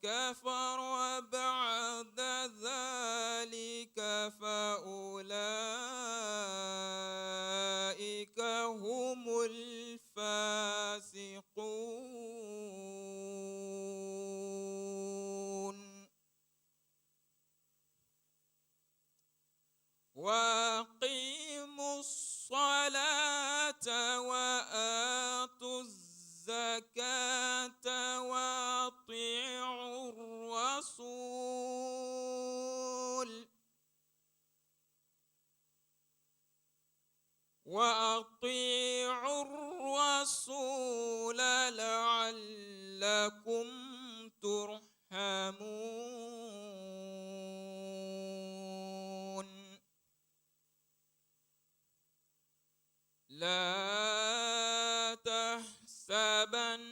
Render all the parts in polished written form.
كفر بعد ذلك فأولئك هم الفاسقون. وأقيموا الصلاة وآتوا الزكاة وأطيعوا الرسول وأطيعوا الرسول لعلكم ترحمون. لا تحسبن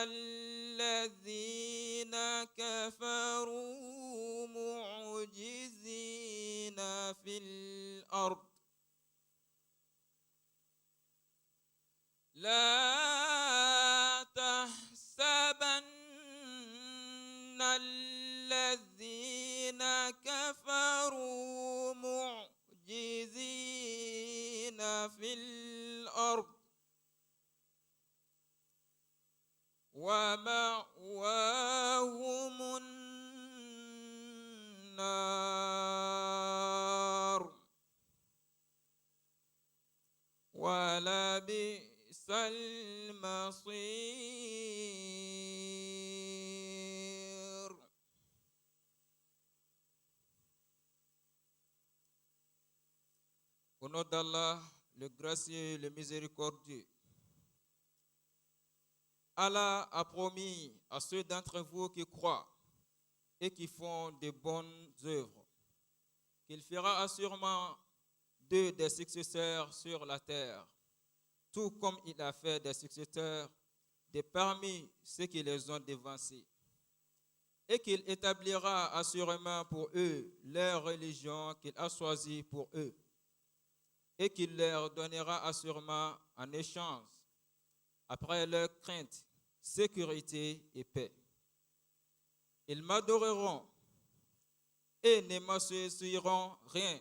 الذين كفروا معجزين في الأرض. لا تحسبن الذين كفروا معجزين في الأرض ومأواهم النار ولبئس المصير. Au nom d'Allah, le gracieux, le miséricordieux. Allah a promis à ceux d'entre vous qui croient et qui font de bonnes œuvres qu'il fera assurément d'eux des successeurs sur la terre, tout comme il a fait des successeurs de parmi ceux qui les ont devancés, et qu'il établira assurément pour eux leur religion qu'il a choisie pour eux, et qu'il leur donnera assurément en échange, après leur crainte, sécurité et paix. Ils m'adoreront et ne m'associeront rien.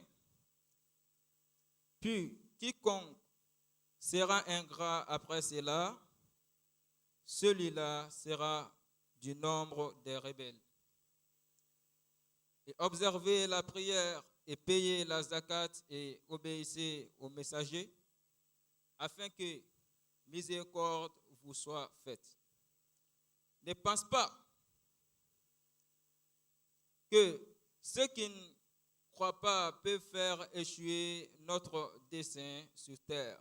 Puis quiconque sera ingrat après cela, celui-là sera du nombre des rebelles. Et observez la prière et payez la zakat et obéissez au messager, afin que miséricorde vous soit faite. Ne pense pas que ceux qui ne croient pas peuvent faire échouer notre dessein sur terre.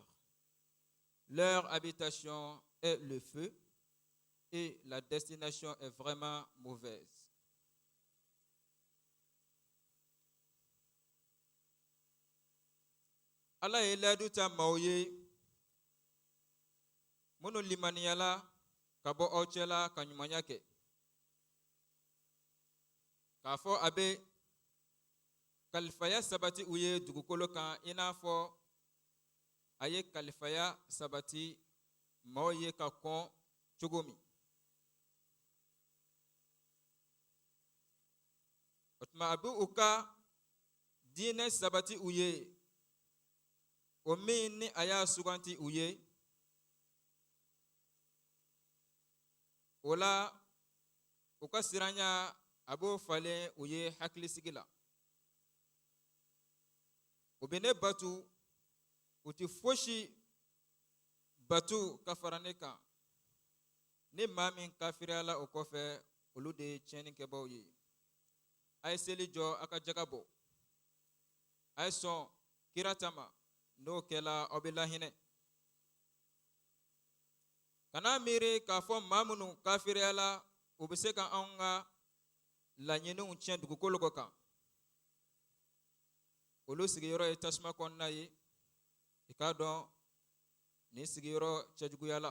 Leur habitation est le feu et la destination est vraiment mauvaise. Ala ye layidu ta maaw ye minnu limaniyala ka bɔ aw cɛla ka ɲumanya kɛ, k'a fɔ a bɛ kalifaya sabati u ye dugukolo kan i n'a fɔ a ye kalifaya sabati maaw ye ka kɔn cogo min. O tuma a bɛ u ka diinɛ sabati u ye, o min ni a y'a suganti u ye. O la u ka siranya a b'o falen u ye hakilisigi la. U bɛ ne batu, u tɛ fosi batu ka fara ne kan. Ni maa min kafiriyala o kɔfɛ, olu de ye tiɲɛnikɛbaaw ye. A ye seli jɔ, a ka jaga bɔ, a ye sɔn kira ta ma. N'o kɛla, aw bɛ lahinɛ. Kana miiri k'a fɔ maa minnu kafiriyala, u bɛ se ka anw ka laɲiniw tiɲɛ dugukolo kɔ kan. Olu sigiyɔrɔ ye tasuma kɔnɔna ye. I k'a dɔn nin sigiyɔrɔ cɛjuguyala.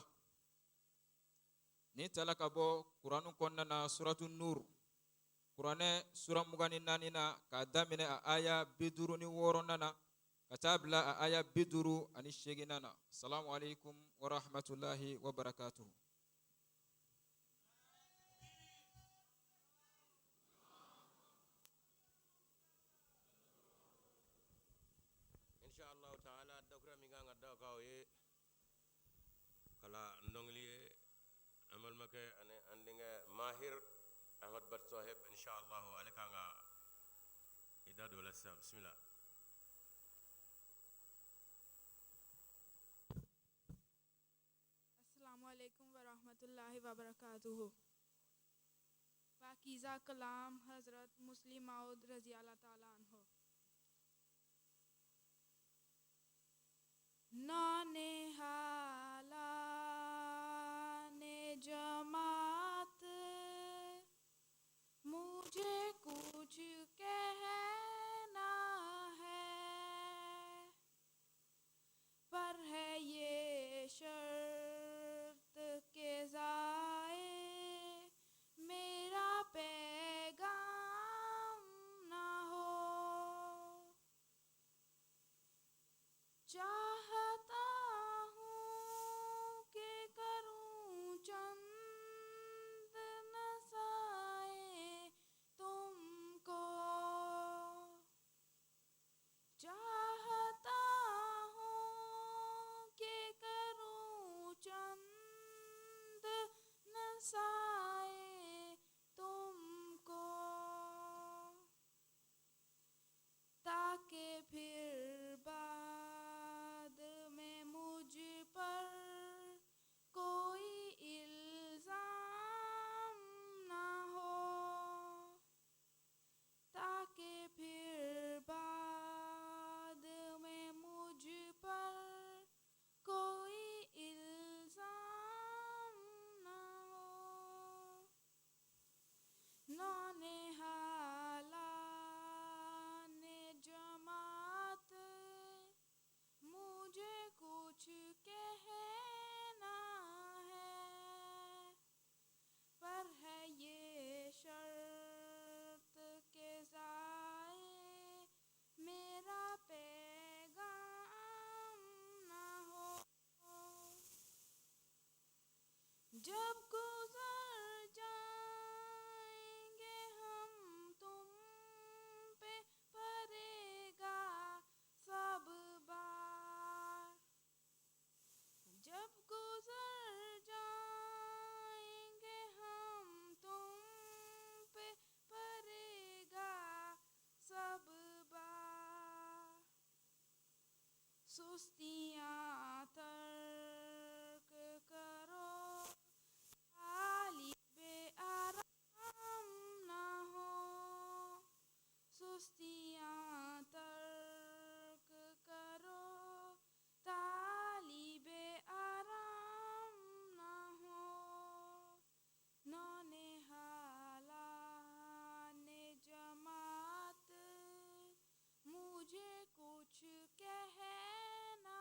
Nin tala ka bɔ kuranu kɔnɔna na, suratu Nur, kuranɛ sura 24 na, k'a daminɛ a aya 56nan na ka taa bila a aya 58nan na. Salamu alaikum warahmatullahi wabarakatuhu. da o kan, o ye kala dɔnkili ye an balimakɛ ani an denkɛ Mahir Ahmad Bat Sahib, inshallah ale kan ka i da don o la sisan. Bisimila. अस्सलामु अलैकुम वरहमतुल्लाहि वबरकातुहू। पाकीज़ा कलाम हज़रत मुस्लिम माउद रज़ी अल्लाह ताला अन्हो। नौनिहाला ने जमात मुझे कुछ कहना है, पर है ये शर्त के जाए मेरा पैगाम ना हो। चाहता हूँ कि करूँ चंद नसाए तुमको, चाहता हूँ कि करूँ चंद नसाए तुमको, ताकि फिर बाद में मुझ पर कोई इल्ज़ाम ना हो, ताकि फिर बाद में मुझ पर कोई इल्ज़ाम ना हो। नौनिहाला ने जमात मुझे कुछ कहना है, पर है ये शर्त के जाए मेरा पैगाम ना हो। जब गुजर जाएंगे हम तुम पे पड़ेगा सब बार, जब गुजर जाएंगे हम तुम पे पड़ेगा सब बार। सुस्तियाँ तर्क करो तालिबे आराम ना हो, सुस्तियाँ तर्क करो तालिबे आराम ना हो। नौनिहाला ने जमात मुझे कुछ कहना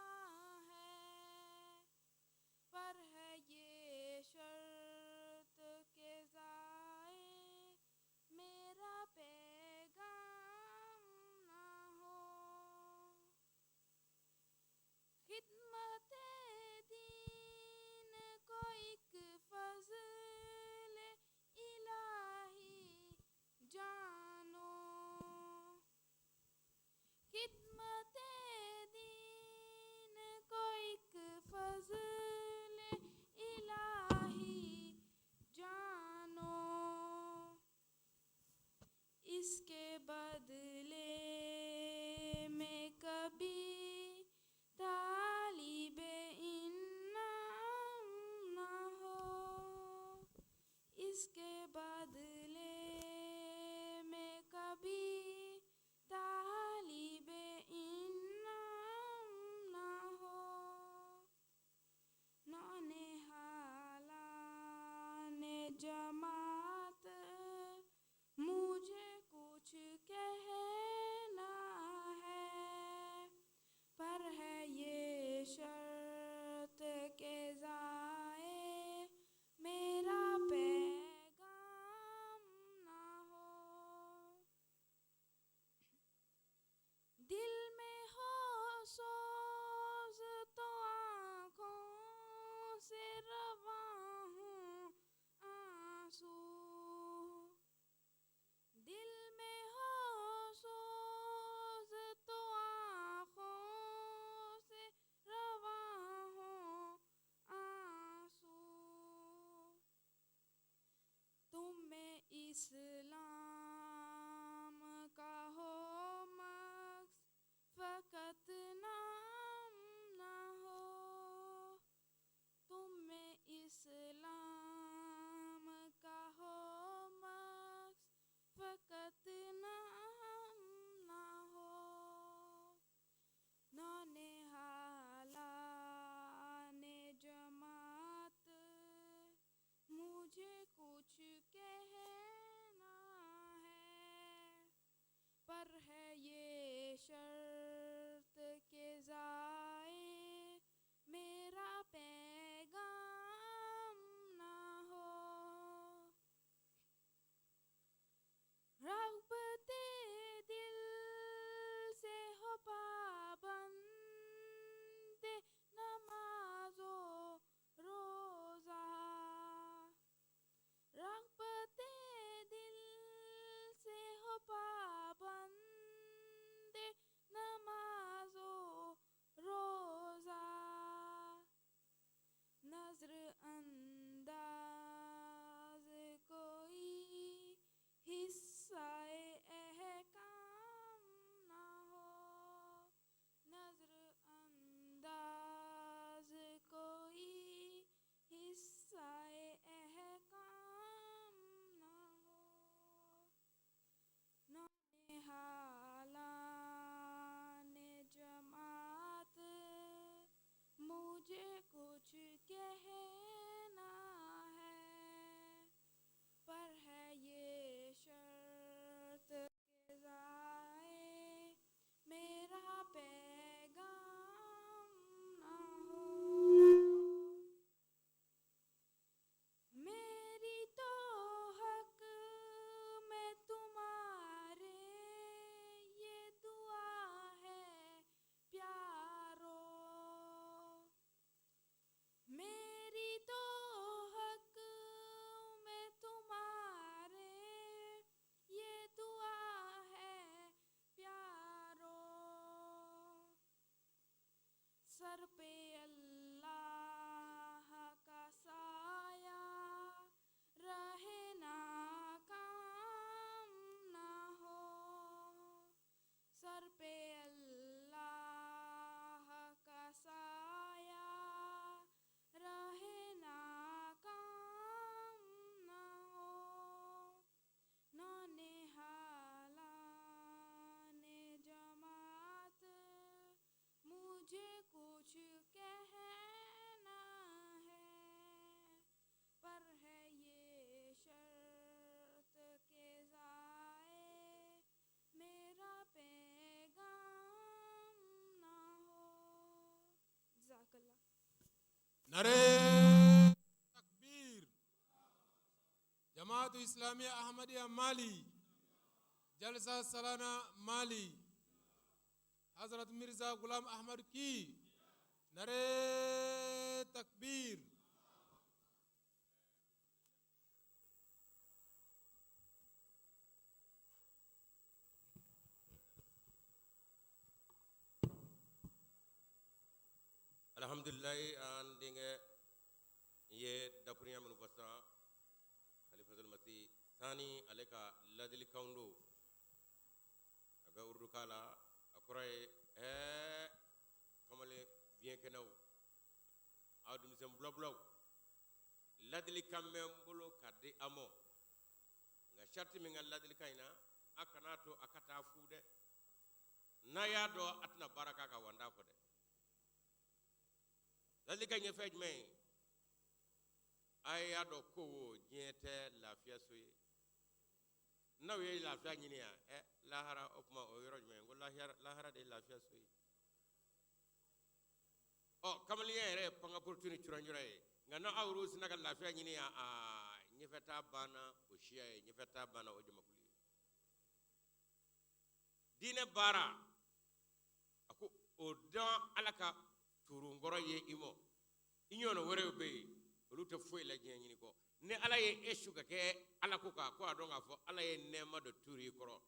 इस्लाम का हो मक्स फ़कत नाम न हो। तुम में इस्लाम का हो मक्स फ़कत नाम न हो। नौनिहाला ने जमात मुझे कुछ कहना है, पर है ये शर्त के जाए मेरा पैगाम न हो। रग़बते दिल से हो पाबंद नमाज़ो रोज़ा, रग़बते दिल से हो पाबंद नमाज़ो रोज़ा। नज़र अंदाज़ कोई हिस्साए अहकाम न हो। नज़र अंदाज़ कोई हिस्साए अहकाम न हो। नौनिहाला ने जमात मुझे कुछ कहना है, पर है ये शर्त के जाए मेरा पैगाम न हो। मेरी तो हक में तुम्हारे ये दुआ है प्यारो, मेरी तो हक में तुम्हारे ये दुआ है प्यारो। सर पे अल्लाह का साया रहे ना काम न हो। सर पे अल्लाह का साया रहे ना काम न हो। नौनिहाला ने जमात मुझे कुछ कहना है, पर है ये शर्त के जाए मेरा पैगाम न हो। जज़ाकल्लाह। Nare takbir. Jamaatu Islamia Ahmadiyya Mali. Jalsa Salana Mali. Hazrat Mirza Ghulam Ahmad ki. Nare takbir. Alhamdulilayi, an denkɛ ye dakurunya minnu fɔ sisan, Khalifatul Masih Sani, ale ka ladilikanw don. A bɛ urudukan la, a kɔrɔ ye kamalen biɲɛ kɛnɛw, aw denmisɛn bulabulaw, ladilikan bɛ n bolo ka di a ma, nka sariti min ka ladilikan in na, a kana to a ka taa fu dɛ. N'a y'a dɔn a tɛna baara k'a kan, wa n t'a fɔ dɛ. Ladilikan ye fɛn jumɛn ye? A y'a dɔn ko wo diɲɛ tɛ lafiya so ye. N'aw ye lafiya ɲini yan, lahara, o tuma o yɔrɔ jumɛn? Ko lahara de ye lafiya so ye. Ɔ, kamalenya yɛrɛ ye pankapurutu ni curancuran ye, nka n'aw yɛrɛw sina ka lafiya ɲini yan, aa, ɲɛfɛta banna o siya ye, ɲɛfɛta banna o jamakulu ye. Diinɛ baara, a ko o dɔn Ala ka turunkɔrɔ ye i mɔ. I ɲɔgɔnna wɛrɛw bɛ yen, olu tɛ foyi la diɲɛ ɲini kɔ. Ni Ala ye e su ka kɛ Ala ko kan, ko a dɔn k'a fɔ Ala ye nɛɛma dɔ turu i kɔrɔ.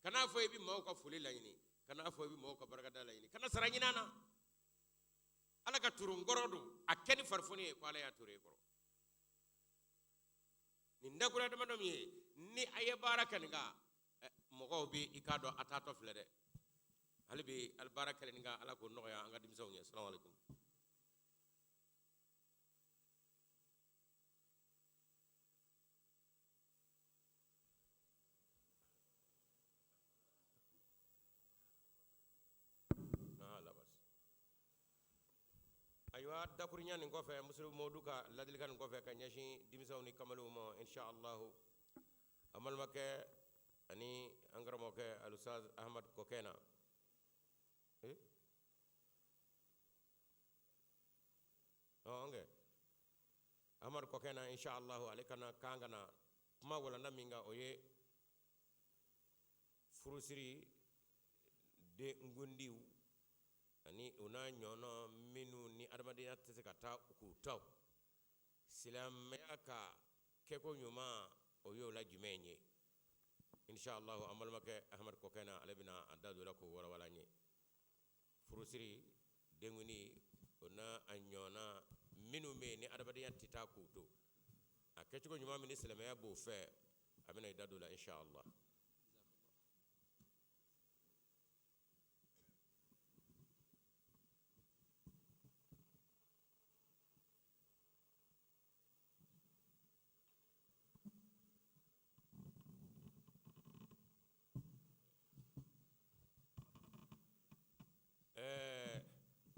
Kan'a fɔ i bɛ maaw ka foli laɲini, kan'a fɔ i bɛ maaw ka barikada laɲini, kana sara ɲini a na. Ala ka turunkɔrɔ don, a kɛ ni farifoni ye ko Ala y'a turu i kɔrɔ. Nin dakuruya damadɔ min ye, Ni a ye baara kɛ nin kan, mɔgɔw bɛ i k'a dɔn a taatɔ filɛ dɛ. Hali bi ali baara kɛlen nin kan, Ala k'o nɔgɔya an ka denmisɛnw ye. Salamu aleykum. Ayiwa, dakuruɲa nin kɔfɛ, Muslim Mawudu ka ladilikan nin kɔfɛ ka ɲɛsin denmisɛnw ni kamalenw ma, inshallah an balimakɛ ani an karamɔgɔkɛ Alusaz Ahmad Kɔkɛna, Ahmad Kɔkɛna, inshallah ale kana kan ka na kuma walanda min kan, o ye furusiri, denkundiw ani o n'a ɲɔgɔnna minnu ni adamadenya tɛ se ka taa k'u to. Silamɛya ka kɛko ɲuman, o y'o la jumɛn ye? Inshallah an balimakɛ Ahmad Kɔkɛna, ale bɛna a da don la k'o walawala an ye. Furusiri, denkundi, o n'a a ɲɔgɔnna minnu bɛ yen ni adamadenya tɛ taa k'u to, a kɛcogo ɲuman min ni silamɛya b'o fɛ, a bɛna i da don la inshallah.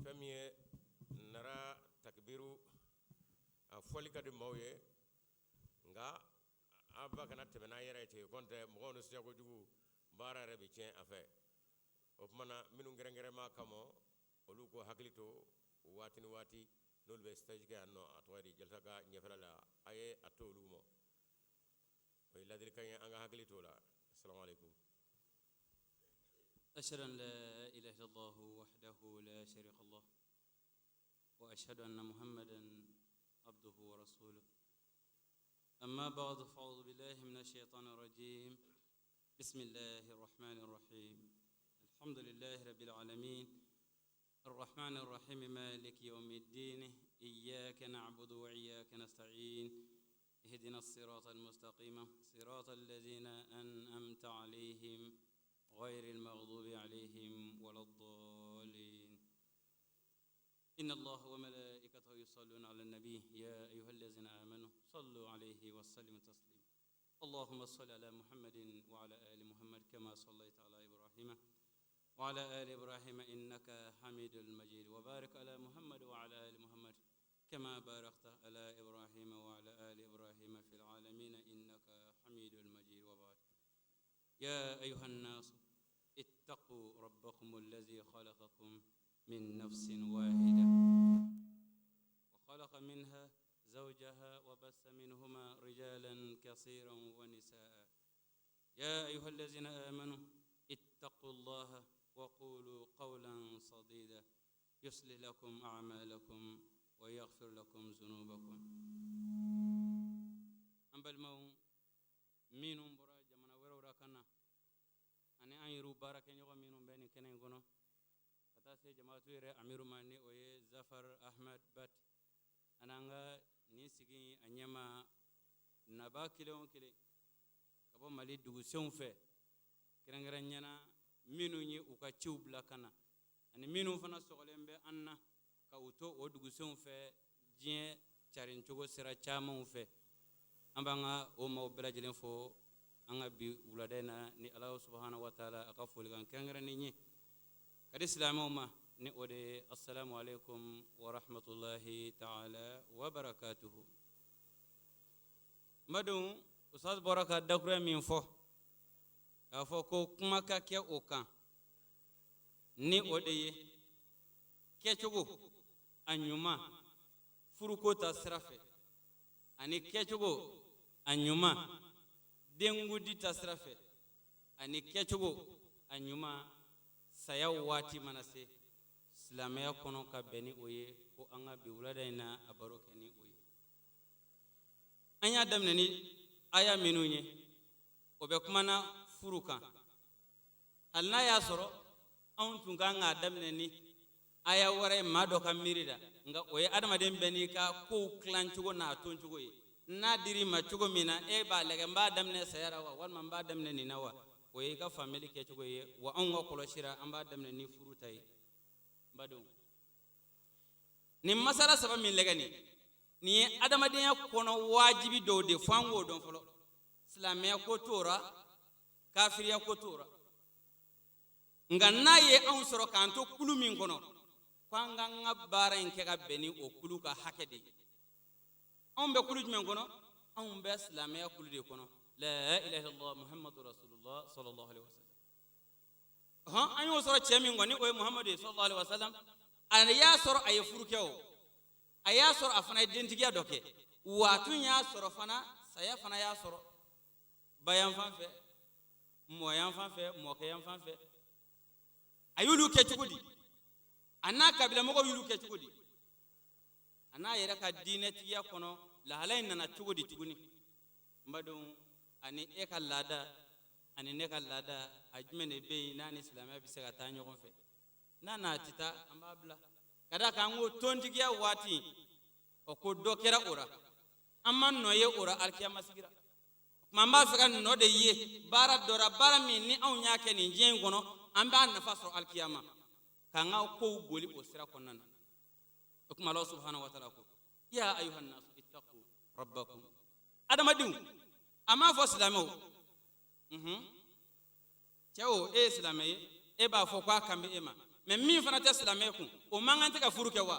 Fɛn min ye nara takibiru, a fɔli ka di maaw ye, nka an ba kana tɛmɛ n'an yɛrɛ ye ten, kɔntɛ mɔgɔw nisɔndiya kojugu, baara yɛrɛ bɛ tiɲɛ a fɛ. O tuma na minnu kɛrɛnkɛrɛnma kama, olu ko hakili to waati ni waati n'olu bɛ stage kɛ yan nɔ, a tɔgɔ ye di, jalisa ka ɲɛfɛla la, a ye a to olu ma. O ye ladilikan ye, an ka hakili t'o la. Assalamu alaikum. أشهد أن لا إله إلا الله وحده لا شريك له، وأشهد أن محمدا عبده ورسوله. أما بعد، فأعوذ بالله من الشيطان الرجيم. بسم الله الرحمن الرحيم. الحمد لله رب العالمين، الرحمن الرحيم، مالك يوم الدين، إياك نعبد وإياك نستعين، اهدنا الصراط المستقيم، صراط الذين أنعمت عليهم، غير المغضوب عليهم ولا الضالين. إن الله وملائكته يصلون على النبي، يا أيها الذين آمنوا صلوا عليه وسلموا تسليما. اللهم صل على محمد وعلى آل محمد، كما صليت على إبراهيم وعلى آل إبراهيم إنك حميد المجيد، وبارك على محمد وعلى آل محمد، كما باركت على إبراهيم وعلى آل إبراهيم في العالمين إنك حميد المجيد. وبعد، يا أيها الناس اتقوا ربكم الذي خلقكم من نفس واحدة، وخلق منها زوجها، وبث منهما رجالا كثيرا ونساء. يا أيها الذين آمنوا اتقوا الله وقولوا قولا سديدا، يصلح لكم أعمالكم ويغفر لكم ذنوبكم. An balimaw minnu bɔra jamana wɛrɛw la ka na, ani an yɛrɛw baarakɛɲɔgɔn minnu bɛ nin kɛnɛ in kɔnɔ, ka taa se jamaatu yɛrɛ amiru ma, ni o ye Zafar Ahmad Bat, ani an ka nin sigi a ɲɛma naba kelen o kelen ka bɔ Mali dugusenw fɛ, kɛrɛnkɛrɛn ɲɛna minnu ye u ka ciw bila ka na, ani minnu fana sɔgɔlen bɛ an na ka u to o dugusenw fɛ diɲɛ carincogo sira camanw fɛ, an b'an ka o maaw bɛɛ lajɛlen fo an ka bi wulada in na ni Ala subahana wa taala a ka folikan kɛrɛnkɛrɛnnen ye ka di silamɛw ma, ni o de ye assalamu alaikum wa rahmatullahi ta'ala wa barakatuhu. N badenw, ustaz bɔra ka dakuruya min fɔ k'a fɔ ko kuma ka kɛ o kan, ni o de ye kɛcogo a ɲuman furuko ta sira fɛ, ani kɛcogo a ɲuman denkundi ta sira fɛ, ani kɛcogo a ɲuman saya waati mana se silamɛya kɔnɔ, ka bɛn ni o ye ko an ka bi wulada in na a baro kɛ ni o ye. An y'a daminɛ ni aya minnu ye, o bɛ kumana furu kan, hali n'a y'a sɔrɔ anw tun kan k'a daminɛ ni aya wɛrɛ ye maa dɔ ka miiri la, nka o ye adamaden bɛɛ n'i ka kow tilancogo n'a toncogo ye. N'a dir'i ma cogo min na, e b'a lajɛ, n b'a daminɛ saya ra wa, walima n b'a daminɛ nin na wa? O ye i ka faamuyali kɛcogo ye. Wa anw ka kɔlɔsi ra, an b'a daminɛ ni furu ta ye. N badenw, nin masala saba min lɛgɛ nin, nin ye adamadenya kɔnɔ wajibi dɔw de fo an k'o dɔn fɔlɔ. Silamɛya ko t'o ra, kafiriya ko t'o ra. Nka n'a ye anw sɔrɔ k'an to kulu min kɔnɔ, ko an k'an ka baara in kɛ ka bɛn ni o kulu ka hakɛ de ye. Anw bɛ kulu jumɛn kɔnɔ? Anw bɛ silamɛya kulu de kɔnɔ, la ilaha illallah Muhammadu rasulullah sallallahu alaihi wasallam. Hɔn, an y'o sɔrɔ cɛ min kɔni, o ye Muhammadu ye sallallahu alaihi wasallam. A y'a sɔrɔ a ye furu kɛ, o a y'a sɔrɔ a fana ye dentigiya dɔ kɛ, wa a tun y'a sɔrɔ fana saya fana y'a sɔrɔ bayanfan fɛ, mɔyanfan fɛ, mɔkɛyanfan fɛ. A y'olu kɛ cogo di? A n'a kabilamɔgɔw y'olu kɛ cogo di? A n'a yɛrɛ ka diinɛtigiya kɔnɔ lahala in nana cogo di tuguni? N badenw, ani e ka laada ani ne ka laada, a jumɛn de bɛ yen n'a ni silamɛya bɛ se ka taa ɲɔgɔn fɛ? N'a n'a tɛ taa, an b'a bila. Ka d'a kan an ko tontigiya waati, o ko dɔ kɛra o ra, an ma nɔ ye o ra alikiyama sigira. Tuma an b'a fɛ ka nɔ de ye baara dɔ ra, baara min ni anw y'a kɛ nin diɲɛ in kɔnɔ, an b'a nafa sɔrɔ alikiyama, k'an ka kow boli o sira kɔnɔna na. O tuma Ala subhanahu wa taala ko ya ayuha nasu ittaqu rabbakum. Adamadenw, a m'a fɔ silamɛw. Cɛ o, e ye silamɛ ye, e b'a fɔ ko a kan bɛ e ma, mɛ min fana tɛ silamɛ kun, o man kan tɛ ka furu kɛ wa?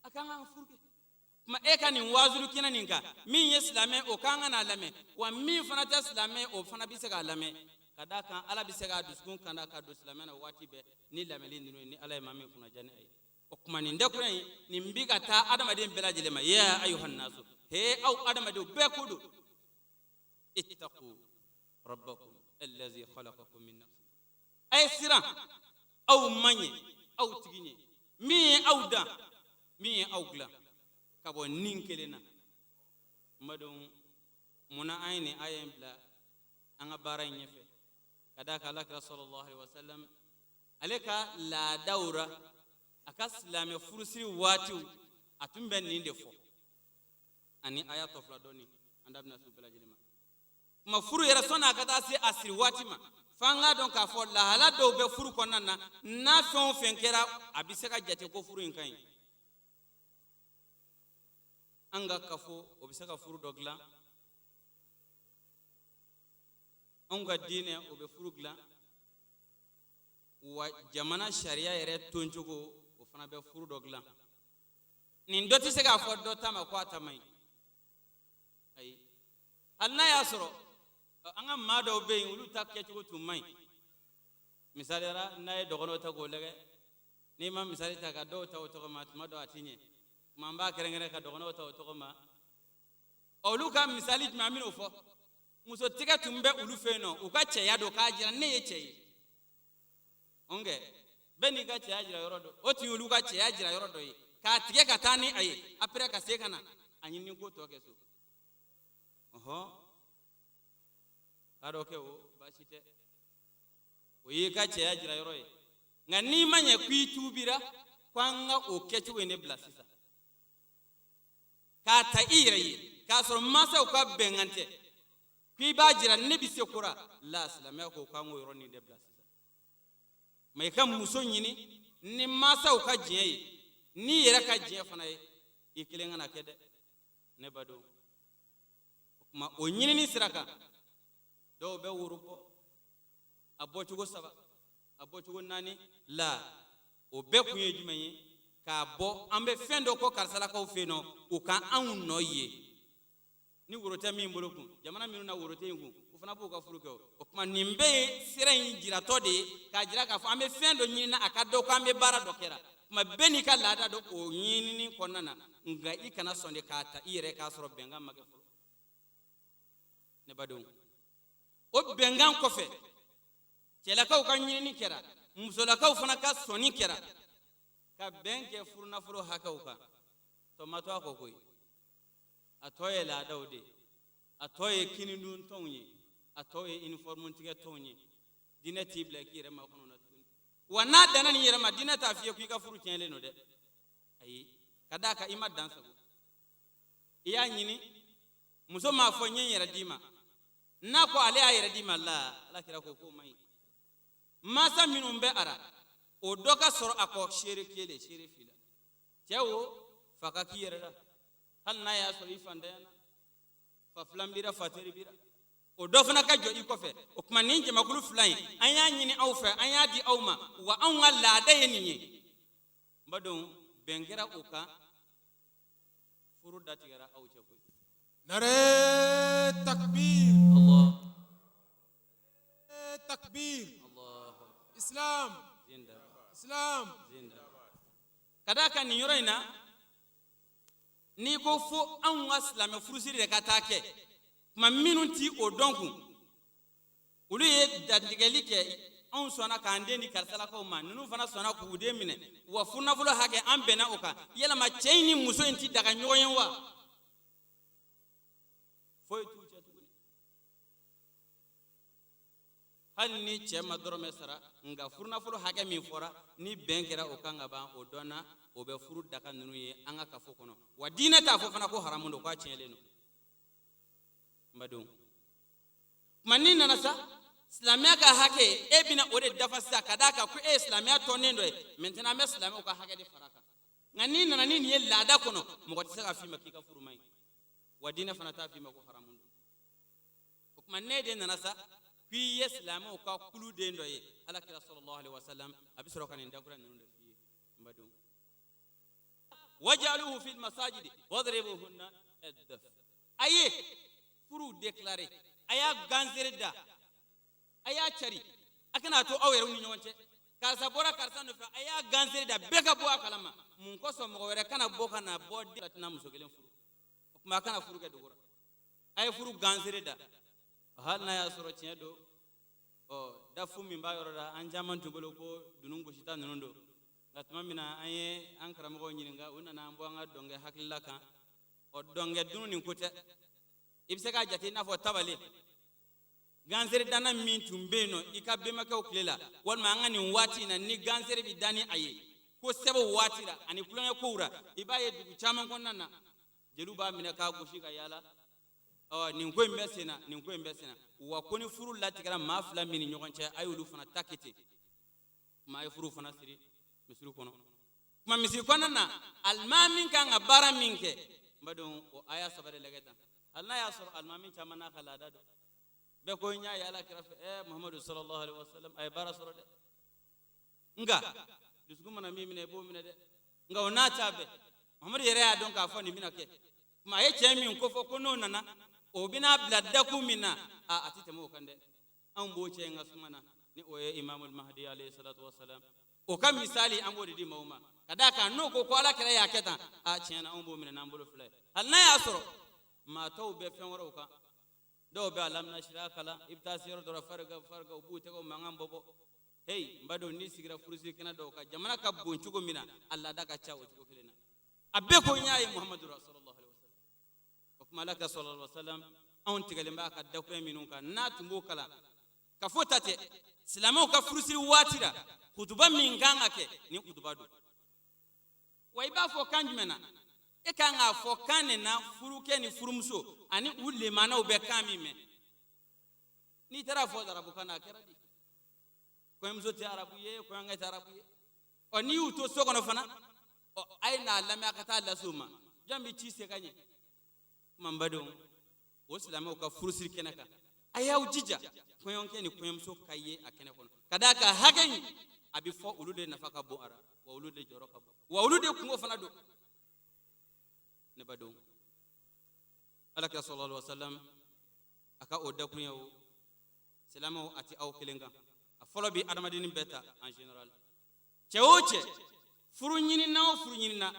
A kan ka furu kɛ. Tuma e ka nin waazulu kɛnɛ nin kan, min ye silamɛ, o kan ka n'a lamɛn, wa min fana tɛ silamɛ, o fana bɛ se k'a lamɛn. Ka d'a kan Ala bɛ se k'a dusukun kanda ka don silamɛ na waati bɛɛ ni lamɛnli ninnu ye, ni Ala ye maa min kunnaja ni a ye. O tuma nin dakurunya in, nin bi ka taa adamaden bɛɛ lajɛlen ma. Ya ayuha nasu, he aw adamadenw bɛɛ ko don, ittaqu rabbakum allazi khalaqakum min nafsin. A ye siran aw ma ɲɛ, aw tigi ɲɛ, min ye aw dan, min ye aw dilan ka bɔ nin kelen na. N badenw, munna an ye nin aya in bila an ka baara in ɲɛfɛ? Ka d'a kan Alakira sallallahu alaihi wasallam, ale ka laadaw ra, a ka silamɛ furusiri waatiw, a tun bɛ nin de fɔ ani aya tɔ fila dɔɔni. An da bɛna s'u bɛɛ lajɛlen ma. Kuma furu yɛrɛ, sɔnni a ka taa se a siri waati ma, f'an k'a dɔn k'a fɔ lahala dɔw bɛ furu kɔnɔna na, n'a fɛn o fɛn kɛra, a bɛ se ka jate ko furu in ka ɲi. An ka kafo, o bɛ se ka furu dɔ dilan. Anw ka diinɛ, o bɛ furu dilan. Wa jamana sariya yɛrɛ toncogo, o fana bɛ furu dɔ dilan. Nin dɔ tɛ se k'a fɔ dɔ ta ma ko a ta man ɲi, ayi. Hali n'a y'a sɔrɔ an ka maa dɔw bɛ yen, olu ta kɛcogo tun man ɲi. Misaliyara, n'a ye dɔgɔnɔw ta k'o lajɛ, n'i ma misali ta ka dɔw ta o tɔgɔ ma, tuma dɔ a ti ɲɛ. Tuma an b'a kɛrɛnkɛrɛn ka dɔgɔnɔw ta o tɔgɔ ma. Olu ka misali jumɛn an bɛn'o fɔ? Muso tigɛ tun bɛ olu fɛ yen nɔ, u ka cɛya don k'a jira ne ye cɛ ye. Ɔnkɛ, bɛɛ n'i ka cɛya jira yɔrɔ dɔ. O tun y'olu ka cɛya jira yɔrɔ dɔ ye, k'a tigɛ ka taa ni a ye, après ka se ka na a ɲini ko tɔ kɛ so. Ɔhɔn, k'a dɔ kɛ, o baasi tɛ, o y'i ka cɛya jira yɔrɔ ye. Nka n'i ma ɲɛ ko i tuubira, ko an ka o kɛcogo in de bila sisan, k'a ta i yɛrɛ ye k'a sɔrɔ mansaw ka bɛnkan tɛ, k'i b'a jira ne bɛ se ko ra la, silamɛya ko k'an k'o yɔrɔnin de bila sisan. Ma i ka muso ɲini ni mansaw ka diɲɛ ye, n'i yɛrɛ ka diɲɛ fana ye, i kelen kana kɛ dɛ, ne badenw. O tuma o ɲinini sira kan, dɔw bɛ woro bɔ, a bɔcogo saba, a bɔcogo naani la. O bɛɛ kun ye jumɛn ye? K'a bɔ an bɛ fɛn dɔ kɔ karisalakaw fɛ yen nɔ, u ka anw nɔ ye. Ni woro tɛ min bolo kun, jamana minnu na woro tɛ yen kun, u fana b'u ka furu kɛ. O tuma nin bɛɛ ye sira in jiratɔ de ye, k'a jira k'a fɔ an bɛ fɛn dɔ ɲini na, a ka dɔn k'an bɛ baara dɔ kɛra. Tuma bɛɛ n'i ka laada don o ɲinini kɔnɔna na, nka i kana sɔn de k'a ta i yɛrɛ k'a sɔrɔ bɛnkan ma kɛ fɔlɔ. Ne badenw, o bɛnkan kɔfɛ, cɛlakaw ka ɲinini kɛra, musolakaw fana ka sɔnni kɛra, ka bɛn kɛ furunafolo hakɛw kan. Tɔ ma to a kɔ koyi. A tɔ ye laadaw de ye, a tɔ ye kinidun tɔnw ye, a tɔ ye uniforme tigɛ tɔnw ye. Diinɛ t'i bila k'i yɛrɛ makɔnɔ na tuguni. Wa n'a danna nin yɛrɛ ma, diinɛ t'a f'i ye k'i ka furu tiɲɛlen don dɛ, ayi. Ka d'a kan i ma dan sago, i y'a ɲini. Muso m'a fɔ n ye n yɛrɛ d'i ma. N'a ko ale y'a yɛrɛ d'i ma la, Ala kira ko k'o man ɲi. Mansa minnu bɛ a ra, o dɔ ka sɔrɔ a kɔ, seere kelen, seere fila. Cɛ o fa ka k'i yɛrɛ la, hali n'a y'a sɔrɔ i fantanya, fa filan b'i ra, fa teri b'i ra, o dɔ fana ka jɔ i kɔfɛ. O tuma nin jamakulu fila in, an y'a ɲini aw fɛ, an y'a di aw ma, wa anw ka laada ye nin ye. N badenw, bɛn kɛra o kan, furu datigɛra aw cɛ koyi. Nare takbir. Allah. Takbir. Allah. Islam. Zinda. Islam. Zinda. Ka d'a kan nin yɔrɔ in na, n'i ko fo anw ka silamɛ furusiri de ka taa kɛ, tuma minnu ti o dɔn kun, olu ye dantigɛli kɛ: anw sɔnna k'an den di karisalakaw ma, ninnu fana sɔnna k'u den minɛ, wa furunafolo hakɛ an bɛnna o kan. Yalama cɛ in ni muso in ti daga ɲɔgɔn ye wa? Foyi t'u cɛ tuguni, hali ni cɛ ma dɔrɔmɛ sara. Nka furunafolo hakɛ min fɔra, ni bɛn kɛra o kan ka ban, o dɔnna, o bɛ furu daga ninnu ye an ka kafo kɔnɔ. Wa diinɛ t'a fɔ fana ko haramu don, k'a tiɲɛlen don. N badenw, tuma n'i nana sa, silamɛya ka hakɛ, e bɛna o de dafa sisan, ka d'a kan ko e ye silamɛya tɔnden dɔ ye. Maintenant, an bɛ silamɛw ka hakɛ de fara a kan. Nka n'i nana ni nin ye laada kɔnɔ, mɔgɔ tɛ se k'a f'i ma k'i ka furu man ɲi, wa diinɛ fana t'a f'i ma ko haramu don. O tuma n'e de nana sa k'i ye silamɛw ka kuluden dɔ ye, Ala kira sallallahu alaihi wasallam a bɛ sɔrɔ ka nin dakura ninnu de f'i ye. N badenw, wajaluhu fil masajidi wadribuhunna ad-daf. A ye furuw déclaré, a y'a gansere da, a y'a cari, a kana to aw yɛrɛw ni ɲɔgɔn cɛ, karisa bɔra karisa nɔfɛ, a y'a gansere da, bɛɛ ka bɔ a kalama. Mun kosɔn? Mɔgɔ wɛrɛ kana bɔ ka na bɔ den tɛna muso kelen furu. O tuma a kana furu kɛ dogo la, a ye furu gansere da. Hali n'a y'a sɔrɔ tiɲɛ don, ɔ dafu min b'a yɔrɔ la, an caman tun bolo ko dunun gosita ninnu don. Nka tuma min na an ye an karamɔgɔw ɲininka, u nana an bɔ an ka dɔnkɛ hakilila kan. Ɔ dɔnkɛ dunun nin ko tɛ, i bɛ se k'a jate i n'a fɔ tabale gansere danna min tun bɛ yen nɔ i ka bɛnbakɛw tile la, walima an ka nin waati in na, ni gansere bɛ da ni a ye ko sɛbɛw waati la ani tulonkɛ kow la, i b'a ye dugu caman kɔnɔna na, jeliw b'a minɛ k'a gosi ka yaala. Ɔ nin ko in bɛ sen na, nin ko in bɛ sen na. Wa ko ni furu latigɛra maa fila min ni ɲɔgɔn cɛ, a y'olu fana ta kɛ ten. Kuma a ye furu fana siri misiri kɔnɔ. Kuma misiri kɔnɔna na, alimami kan ka baara min kɛ, n badenw, o aya saba de lajɛ tan. Hali n'a y'a sɔrɔ alimami caman n'a ka laada don, bɛɛ ko n y'a ye Ala kira fɛ, Muhamadu sallallahu alaihi wasallam, a ye baara sɔrɔ dɛ. Nka dusukun mana min minɛ, i b'o minɛ dɛ. Nka o n'a ta bɛɛ, Muhamadu yɛrɛ y'a dɔn k'a fɔ nin bɛna kɛ. Kuma a ye cɛ min kofɔ ko n'o nana, o bɛna bila dakun min na, a tɛ tɛmɛ o kan dɛ. Anw b'o cɛ in ka suma na, ni o ye Imamul Mahdi alayhi salatu wasalam. O ka misali, an b'o de di maaw ma, ka d'a kan n'o ko ko Ala kira y'a kɛ tan, a tiɲɛ na, anw b'o minɛ n'an bolo fila ye. Hali n'a y'a sɔrɔ maa tɔw bɛ fɛn wɛrɛw kan, dɔw bɛ alamina sira kalan, i bɛ taa se yɔrɔ dɔ la, fariga fariga, u b'u tɛgɛw mankan bɔ bɔ. Hey, n badenw, n'i sigira furusiri kɛnɛ dɔw kan, jamana ka bon cogo min na, a laada ka ca o cogo kelen na. A bɛɛ ko n y'a ye Muhamadu sallallahu alaihi wasallam. O tuma Ala kira sallallahu alaihi wasallam, anw tigɛlen b'a ka dakuya minnu kan, n'a tun b'o kalan ka fɔ ta tɛ silamɛw ka furusiri waati la, kutuba min kan ka kɛ, nin kutuba don. Wa i b'a fɔ kan jumɛn na? E kan k'a fɔ kan de na furukɛ ni furumuso ani u lemanaw bɛ kan min mɛn. N'i taara fɔ arabukan na, a kɛra di? Kɔɲɔmuso tɛ arabu ye, kɔɲɔkɛ tɛ arabu ye. Ɔ n'i y'u to so kɔnɔ fana, ɔ a ye n'a lamɛn, a ka taa lase u ma, jɔn bɛ ci se ka ɲɛ? Kuma n badenw, o silamɛw ka furusiri kɛnɛ kan, a y'aw jija kɔɲɔkɛ ni kɔɲɔmuso ka ye a kɛnɛ kɔnɔ, ka d'a kan hakɛ in a bɛ fɔ olu de nafa ka bon a la, wa olu de jɔyɔrɔ ka bon, wa olu de kungo fana don. Ne badenw, Ala kira sallallahu alaihi wasallam a ka o dakuruɲɛ o, silamɛw, a tɛ aw kelen kan. A fɔlɔ bɛ adamadennin bɛɛ ta en général. Cɛ o cɛ, furu ɲinina o furu ɲinina,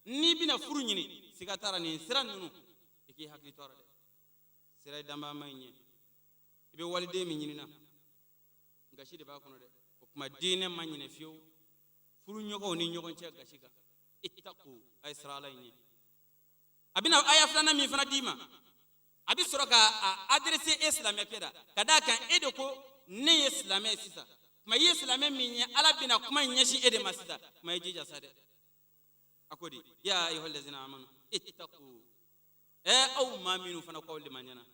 n'i bɛna furu ɲini, siga t'a la, nin sira ninnu, i k'i hakili to a la dɛ. Sira ye danbaa ma ɲɛ, i bɛ waliden min ɲinina, gasi de b'a kɔnɔ dɛ. O tuma diinɛ ma ɲinɛ fiyewu furuɲɔgɔnw ni ɲɔgɔn cɛ gasi kan. Ittaqu, a ye siran Ala in ɲɛ. A bɛna aya filanan min fana d'i ma, a bɛ sɔrɔ ka a adressé e silamɛkɛ la, ka d'a kan e de ko ne ye silamɛ ye sisan. Kuma i ye silamɛ min ye, Ala bɛna kuma in ɲɛsin e de ma sisan. Kuma i jija sa dɛ. A ko di? Ya ayyuhallazina amanu ittaqu. Ɛ aw maa minnu fana k'aw limaniyana,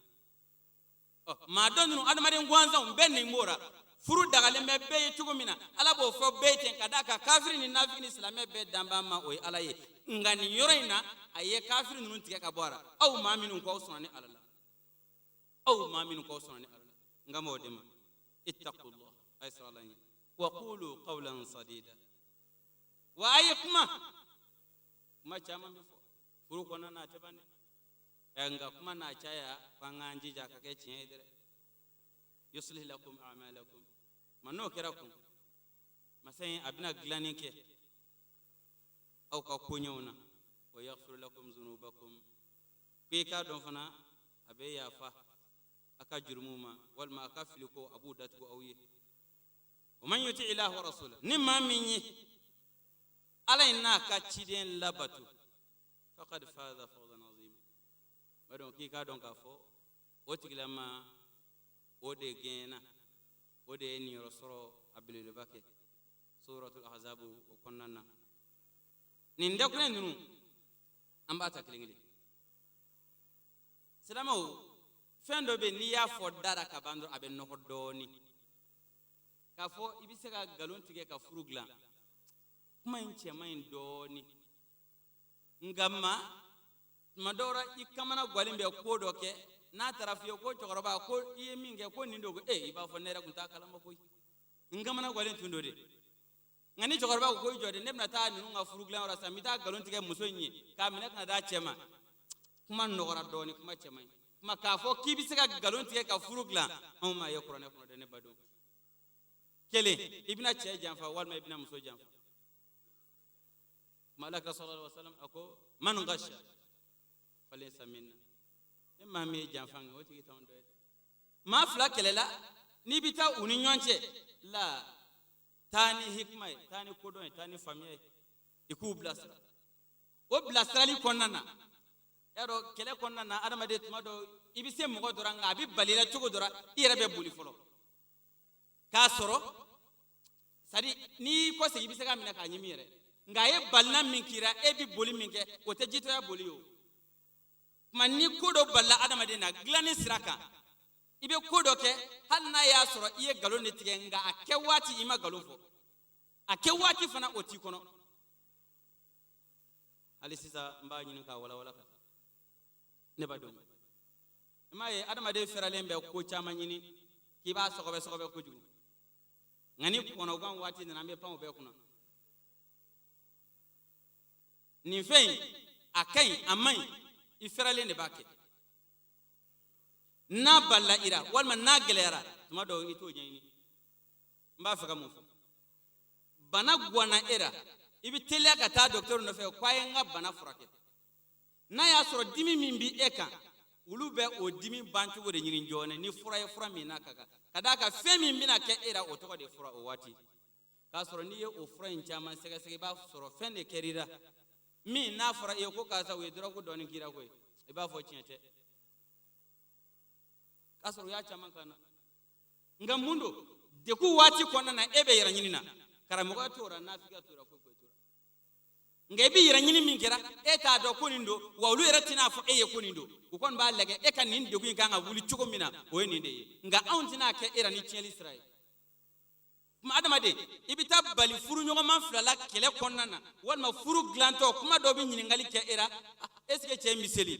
ɔ maa dɔ ninnu adamaden gansanw bɛɛ nin b'o ra. Furu dagalen bɛ bɛɛ ye cogo min na, Ala b'o fɔ bɛɛ ye ten, ka d'a kan kafiri ni nafiki ni silamɛ bɛɛ danbaa ma, o ye Ala ye. Nka nin yɔrɔ in na, a ye kafiri ninnu tigɛ ka bɔ a ra. Aw maa minnu k'aw sɔnna ni Ala la, aw maa minnu k'aw sɔnna ni Ala la, n kan b'o de ma. Ittaqullah, a ye siran Ala ɲɛ. Wa qulu qawlan sadida, wa a ye kuma, kuma caman bɛ fɔ furu kɔnɔna na, a tɛ ban dɛ. Nka kuma n'a caya, f'an k'an jija ka kɛ tiɲɛ ye dɛ. Yuslih lakum a'malakum, ma n'o kɛra kun masa in a bɛna dilanni kɛ aw ka koɲɛw na. Wa yaghfir lakum zunubakum, ko i k'a dɔn fana a bɛ yafa a ka jurumuw ma, walima a ka filiko a b'u datugu aw ye. Wa man yuti illaha wa rasula, ni maa min ye Ala in n'a ka ciden labato, faqad faza fawzan azima, ba dɔn k'i k'a dɔn k'a fɔ o tigilama o de gɛnna, o de ye niyɔrɔ sɔrɔ a belebeleba kɛ. Suratul ahzab o kɔnɔna na, nin dakuruɲɛ ninnu an b'a ta kelen kelen. Silamɛw, fɛn dɔ bɛ yen, n'i y'a fɔ da la ka ban dɔrɔn, a bɛ nɔgɔ dɔɔnin. K'a fɔ i bɛ se ka nkalon tigɛ ka furu dilan, kuma in cɛ man ɲi dɔɔnin. Nka ma tuma dɔw la, i kamana gwalen bɛ ko dɔ kɛ, n'a taara f'i ye ko cɛkɔrɔba, ko i ye min kɛ, ko nin don, ko e i b'a fɔ ne yɛrɛ tun t'a kalama koyi, n kamana gwalen tun don de. Nka ni cɛkɔrɔba ko ko i jɔ de, ne bɛna taa ninnu ka furu dilan yɔrɔ sisan, n bɛ taa nkalon tigɛ muso in ye k'a minɛ ka na d'a cɛ ma, kuma nɔgɔra dɔɔnin, kuma cɛ man ɲi. Kuma k'a fɔ k'i bɛ se ka nkalon tigɛ ka furu dilan, anw m'a ye kuranɛ kɔnɔ dɛ, ne badenw. Kelen, i bɛna cɛ janfa walima i bɛna muso janfa. Kuma Ala kira sallallahu alaihi wasallam a ko man ghasha falaysa minna, ni maa min ye janfa kɛ, o tigi t'anw dɔ ye dɛ. Maa fila kɛlɛla, n'i bɛ taa u ni ɲɔgɔn cɛ la, taa ni hikima ye, taa ni kodɔn ye, taa ni faamuya ye, i k'u bilasira. O bilasirali kɔnɔna na, y'a dɔn kɛlɛ kɔnɔna na, adamaden tuma dɔ i bɛ se mɔgɔ dɔ la, nka a bɛ bali la cogo dɔ la, i yɛrɛ bɛ boli fɔlɔ k'a sɔrɔ sadi n'i kɔsegin, i bɛ se k'a minɛ k'a ɲimi yɛrɛ. Nka a ye balina min k'i la, e bɛ boli min kɛ, o tɛ jitɔya boli ye. O tuma ni ko dɔ balila adamaden na dilanni sira kan, i bɛ ko dɔ kɛ, hali n'a y'a sɔrɔ i ye nkalon de tigɛ, nka a kɛ waati i ma nkalon fɔ, a kɛ waati fana o t'i kɔnɔ. Hali sisan n b'a ɲini k'a walawala ka taa, ne b'a dɔn. I m'a ye, adamaden fɛrɛlen bɛ ko caman ɲini k'i b'a sɔgɔbɛ sɔgɔbɛ kojugu, nka ni kɔnɔgan waati nana, an bɛ pan o bɛɛ kunna. Nin fɛn in a ka ɲi, a man ɲi, i fɛrɛlen de b'a kɛ. N'a balila i la walima n'a gɛlɛyara tuma dɔw, i t'o ɲɛɲini. N b'a fɛ ka mun fɔ? Bana gwanna e la, i bɛ teliya ka taa dɔkitɛri nɔfɛ ko a ye n ka bana furakɛ. N'a y'a sɔrɔ dimi min bɛ e kan, olu bɛ o dimi bancogo de ɲini joona ni fura ye, fura min n'a ka kan, ka d'a kan fɛn min bɛna kɛ e la, o tɔgɔ de ye fura o waati. K'a sɔrɔ n'i ye o fura in caman sɛgɛsɛgɛ, i b'a sɔrɔ fɛn de kɛr'i la min n'a fɔra e ye ko karisa, u ye dɔrɔgu dɔɔni k'i la koyi, i b'a fɔ tiɲɛ tɛ, k'a sɔrɔ u y'a caman kan na. Nka mun don? Degun waati kɔnɔna na, e bɛ yɛrɛ ɲini na, karamɔgɔya t'o la, nafigiya t'o la, foyi foyi t'o la. Nka i bɛ yɛrɛ ɲini min kɛra, e t'a dɔn ko nin don wa, olu yɛrɛ tɛna fɔ e ye ko nin don. U kɔni b'a lajɛ e ka nin degun in kan ka wuli cogo min na, o ye nin de ye. Nka anw tɛna kɛ e la ni tiɲɛli sira ye. Kuma adamaden, i bɛ taa bali furuɲɔgɔnma fila la kɛlɛ kɔnɔna na, walima furu dilantɔ, kuma dɔ bɛ ɲininkali kɛ e la, est ce que cɛ in bɛ seli?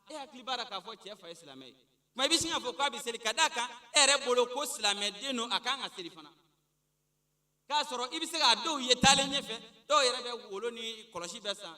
E hakili b'a la k'a fɔ cɛ fa ye silamɛ ye, kuma i bɛ sin k'a fɔ k'a bɛ seli, ka d'a kan e yɛrɛ bolo ko silamɛden don, a kan ka seli fana. K'a sɔrɔ i bɛ se k'a dɔw ye taalen ɲɛfɛ, dɔw yɛrɛ bɛ wolo ni kɔlɔsi bɛɛ san.